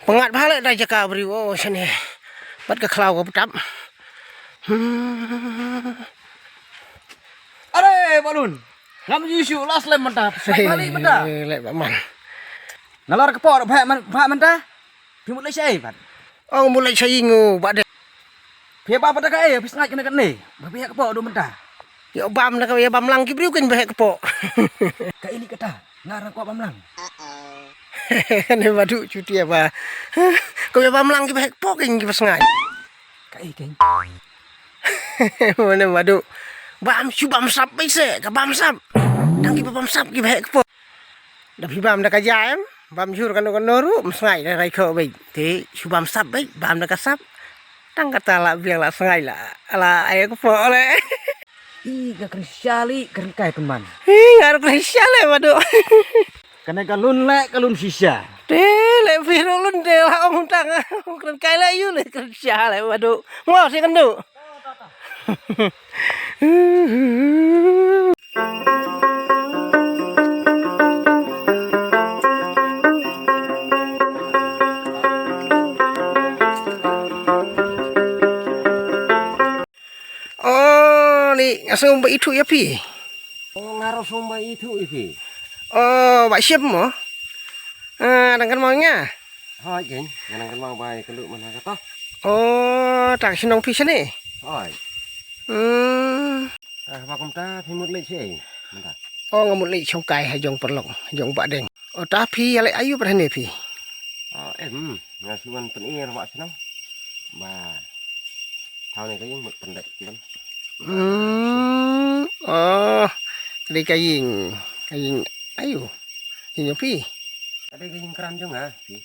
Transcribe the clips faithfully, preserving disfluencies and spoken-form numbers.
Pyngat bha leh da jaka briew, oh, shane. Bad ka khlaw ka btap. Hmm. Are, Balun. Ngam ju shu las lem mynta. Pyngat bha leh mynta. Leh ba man. Nalor ka por bha man, bha mynta. Phi mut leit shaei pat? Ong mut leit shaei ngu ba de. Phi ba pat kaei, phi sngaid kane kane. Ba phi heh kpoh du mynta. Ïa bam na ka ïa bam lang ki briew kin ba heh kpoh. Kaei lei kata, nga rang kwah bam lang. Kane ba du chuti ba. Ka ïa bam lang ki ba heh kpoh kin ki ba sngaid. Kaei kin. Mane ba du. Bam shu bam sap beit se, ka bam sap. Tang ki ba bam sap ki ba heh kpoh. Da phi bam da ka jaem, bam jur kano kano ruh, ym sngaid da rai kho beit. Te shu bam sap beit, bam da ka sap. Tang kata la biang la sngaid la, la ai kpoh le. I ka kren sha lei, kren kai pynban. Hi, ngar kren sha le ba du. Kane ka lun le, ka lun shisha. Te le phi ruh lun te la ong tang. Kren kai le ïu le kren sha le ba du. Ngau si kan du. Oh, ni nga sngew ba ithuh ïa phi. Oh, nga ruh sngew ba ithuh ïa phi. Oh, ba shim mo. Ah, dang kan mo nga. Hoi, ken, nga dang kan mo ba ka lu man ha ka to. Oh, tang shnong phi shane. Hoi. Hmm. Ah, ba kumta phi mut leit shaei mynta? Oh, nga mut leit shongkai ha jong paralok, ha jong Bah Deng. Oh, ta phi ïa leit aïu pat hangne phi? Oh, em, nga shu wan pyni rangbah shnong. Ba thaw ne ka ïing mut pyndep. Hmm. Oh, ka dei ka ïing, ka ïing aïu? Ïing jong phi? Ka dei ka ïing kran jong nga, phi.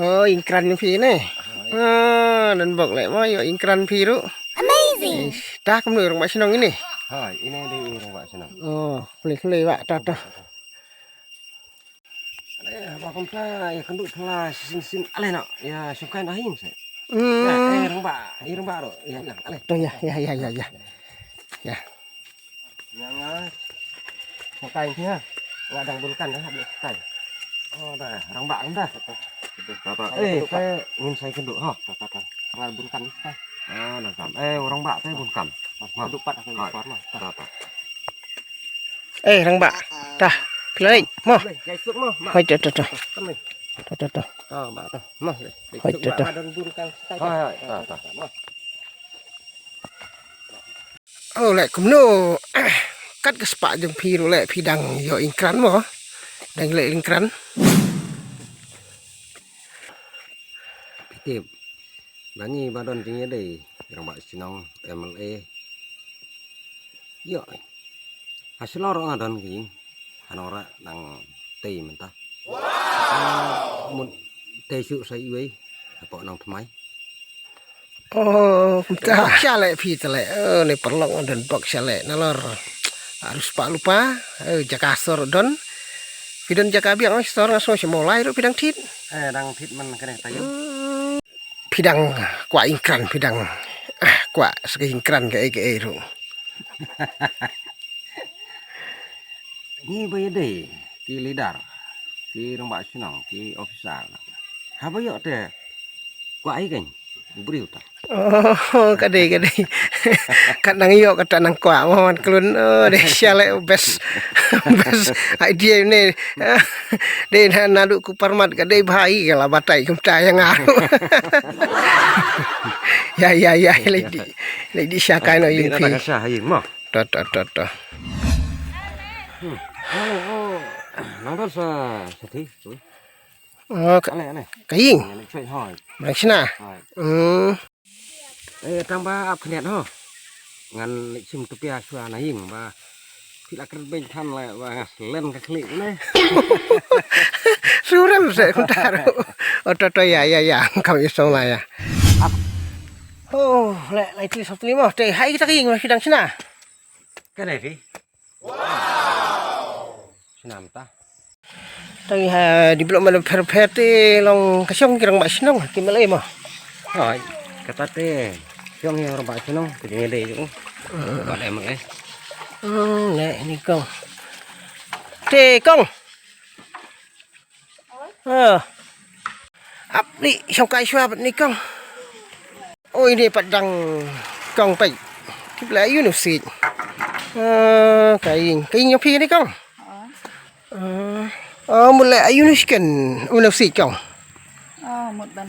Oh, ïing kran jong phi ne. Oh, don bok leh mo ïoh ïing kran phi ruh. Amazing. Ish, ta kumno rangbah shnong ine? Hoi, ine dei rangbah shnong. Oh, khublei khublei Bah, ta ta. Ale, ba kumta ïa kynduh phylla shisien shisien ale noh. Ïa shongkai na ïing se. Hmm. Ïa, eh, rangbah, ïa rangbah ruh. Ïa, ïa, ale. To ïa, ïa, ïa, ïa, ïa. Ïa. Ïa nga. Shongkai ïa. Nga dang bun kan dah, bun kan. Oh, dah, rangbah dah. Papa, eh, te ngin sa ïa kynduh ha. Papa, papa. Nga bun kan dah. Ah, dah kan. Eh, rangbah te bun kan. Kynduh pat ka por mah. Papa. Eh, rangbah. Tah, phi la leit mo. Hoi, to, to, to. To, to, to. Hoi, to, to. Hoi, hoi, to, to. Oh, leh kumno. Kat ka spah jong phi ruh leh phi dang ïoh ïing kran mo. Dang leh ïing kran. Phi tip. Ba ngi ba don jingïadei, rangbah shnong, M L A. Ïoh. Ha shlur nga don ka ïing. Hano ruh nang tei mynta. Wow. Mut tei shu sa iwei. Hapoh nang tmai. Oh, kumta. Bok sha leh phi te leh. Oh, ne paralok nga don bok sha leh. Nalor. Arus pa lupa. Oh, jaka sor don. Phi don jaka biang oi sor nga so sha Mawlai ruh phi dang thied. Eh, dang thied man kane taïew. Hmm. Phi dang kwah ïing kran, phi dang, ah, kwah sa ka ïing kran kaei kaei ruh. Ngi ba ïadei, ki leader, ki rangbah shnong, ki officer. Haba ïoh te, kwah ai kein, u briew ta. Oh, ka dei, ka dei. Kat nang ïoh kata nang kwah, mo wan klun, oh, dei sha leh best, best idea ne. Dei na, naduh ku parmat ka dei bha ïa la batai kumta ïa nga. Ïa, ïa, ïa, lei dih. Lei dih sha kai noh ïing phi. Dei na ka sha ha ïing mo. To, to, to, to. Hmm. Oh, oh. Nang don sa, sa thi. Oh, ka, ale, ale. Ka ïing. Ale, choi, hoi. Bang sna. Hoi. Hmm. Eh, tang ba ap khyndiat ho. Ngan leit shim tupia shuwa na ïing ba. Phi la kren beiñ than la ba nga slen ka khlieh ne. Surem se kumta ruh. Oh, to, to, ïa, ïa, ïa. Kam i song la ïa. Ap. Oh, le, le, tli sop tli mo. Te, hai kita ka ïing, phi dang shna. Ka dei phi. Wow! Shnam ta. Tang ha di blok mana pher pher te long ka shong ki rangbah shnong ki malei mo. Hoi, kata te shong ki rangbah shnong ki jingïadei jong. Ba le malei. Hmm, le ni kong. Te kong. Ah. Ap ni shong kai shwa bad ni kong. Oi, ni pat dang kong peit. Ki pla yu nu sit. Ah, ka ïing, ka ïing jong phi ni kong. Ah, oh, mut la yu nu sken, u nu sit kong. Oh, mut ban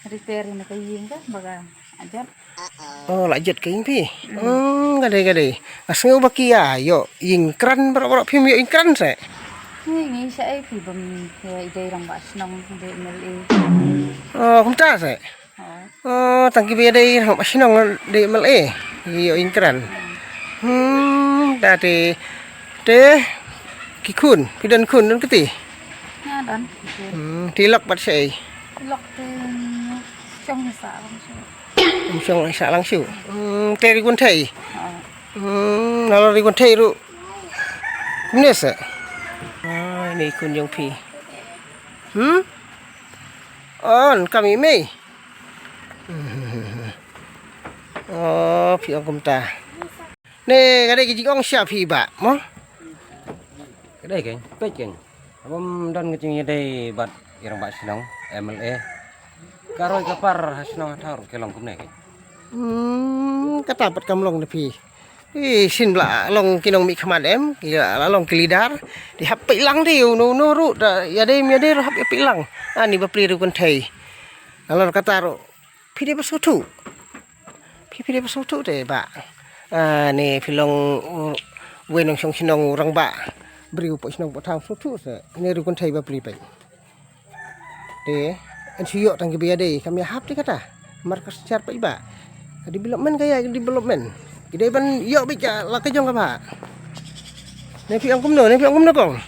repair ïa ka ïing ka, ba ka ajat. Oh, la jot ka ïing phi. Hmm, ka dei, ka dei. Nga sngew ba ki ïa ïoh ïing kren, baroh baroh phim ïoh ïing kren se. Ngi ngi sha ei phi bym ïa i dei rangbah shnong, i dei M L A. Oh, kumta se. Oh. Oh, tang kiba ïa dei rangbah shnong, dei M L A. Ïoh ïing kren. Hmm, da te, te ki khun, phi don khun, don kti. Nga don ki khun. Hmm, te lok pat sha ei. Lok te shong sa bang sha. Ym shong sa lang shu. Hmm, te ri kynthei. Oh. Hmm, nalor ri kynthei ruh. Kumne sa. Ah, ni khun jong phi. Hmm? On, kami mei. Oh, phi ong kumta. Ne, ka dei ka jingong sha phi ba, mo? Ka dei keng, peit keng. Bym don ka jingïadei bad i rangbah shnong, M L A. Ka roi ka par ha shnong ha thaw ruh ki long kumne keng. Hmm, kata pat kam long da phi. Ih, shin ba la long ki nongmihkhmat em, ki la long ki leader. Te hap peit lang te, uno uno ruh, da ïadei ym ïadei ruh hap ïa peit lang. Ani bapli ri kynthei. Nalor kata ruh. Phi dei ba sngewthuh. Phi, phi dei ba sngewthuh te ba. Ah, ne phi long, uh, wei nongshong shnong u rangbah. Briew poh shnong poh thaw sngewthuh se. Ne ri kynthei bapli peit. Te, yn shu ïoh tang kiba ïadei, kam ïahap te kata. Mar ka synshar peit ba. Ka development ka ïa, ka development. Ki dei ban ïoh beit ka la ka jong ka ba. Ne phi ong kumno, ne phi ong kumno kong.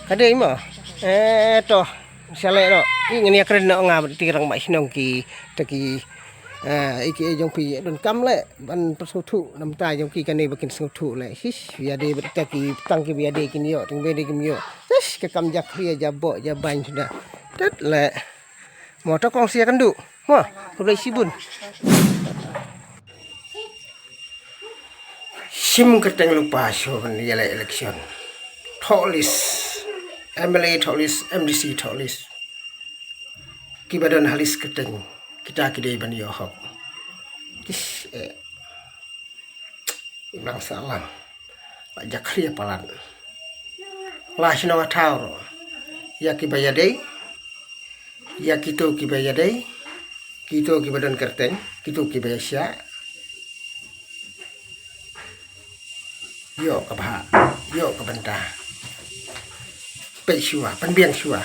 Ka dei mo. Eh, to. Sha leh noh. Ïa ngin ïakren noh nga bad ïa ki rangbah shnong ki, ta ki, eh, ïa ki jong phi donkam leh ban pynsngewthuh na bynta jong ki kane ba kin sngewthuh leh. Hish, ïadei bad ïa ki tang kiba ïadei kin ïoh, tang ba ïadei kim ïoh. Hish, ka kam jakhlia jaboh jabain suda. Tet leh. Mo to kong sia kan duh. Mo, khublei shibun. Shim kyrteng lypa shuwa ban ïaleh election. Thoh list. M L A thoh list, M D C thoh list. Kiba don ha list kyrteng kita ki dei ban ïoh hok. Kish, eh. Imlang sahlang. La jakhlia palat. La shnong ha thaw ruh. Ïa kiba ïadei. Ïa kito kiba ïadei. Kito kiba don kyrteng. Kito kiba ïashiah. Ïoh ka bha, ïoh ka bynta. Peit shuwa, pynbiang shuwa.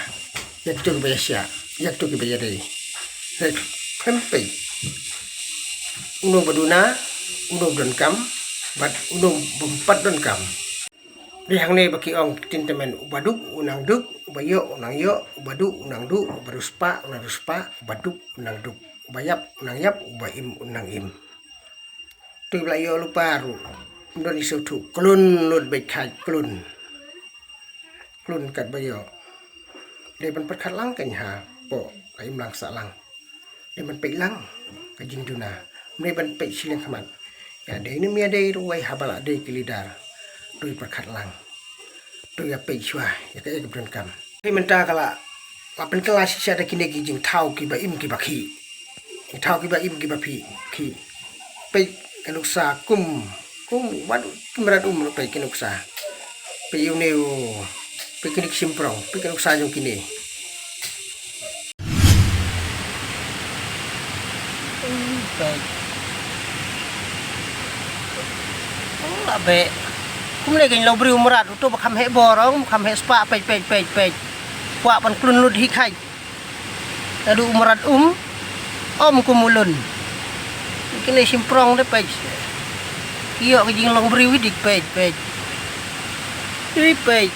Ïa kito kiba ïashiah, ïa kito kiba ïadei. Hei, khlem peit. Uno ba duna, uno ba donkam, bad uno bym pat donkam. Dei hangne ba ki ong ktien tymmen, uba duk u nang duk, uba ïoh u nang ïoh, uba duk u nang duk, uba riewspah u nang riewspah, uba duk u nang duk, uba ïap u nang ïap, uba im u nang im. Te ba la ïoh lypa ruh. Ym don i sngewthuh. Klun lut beit khat klun. Klun katba ïoh. Dei ban pyrkhat lang keiñ hapoh ka imlang sahlang. Dei ban peit lang ka jingduna. Ym dei ban peit shiliang khmat. Ïadei ne ym ïadei ruh wei haba la dei ki leader. Dei pyrkhat lang. To ïa peit shuwa ïa kaei kaba donkam. Peit mynta ka la, la pynkylla shisha da kine ki jingthaw kiba im kiba khih. Jingthaw kiba im kiba khih, khih. Peit ka nuksa kum, kum wat ki mrad um ruh peit ka nuksa. Peit ïa une u, peit kine ki shymprong, peit ka nuksa jong kine. Peit. Oh, la beh. Kumne kein la u briew mrad, uto ba kham heh bor, ong, kham heh spah, peit, peit, peit, peit. Kwah ban klun lut hi khat. Naduh u mrad um, om kum u lun. Kine shymprong de peit. Ki ïoh ka jinglong briew hi dik peit, peit. Hi peit.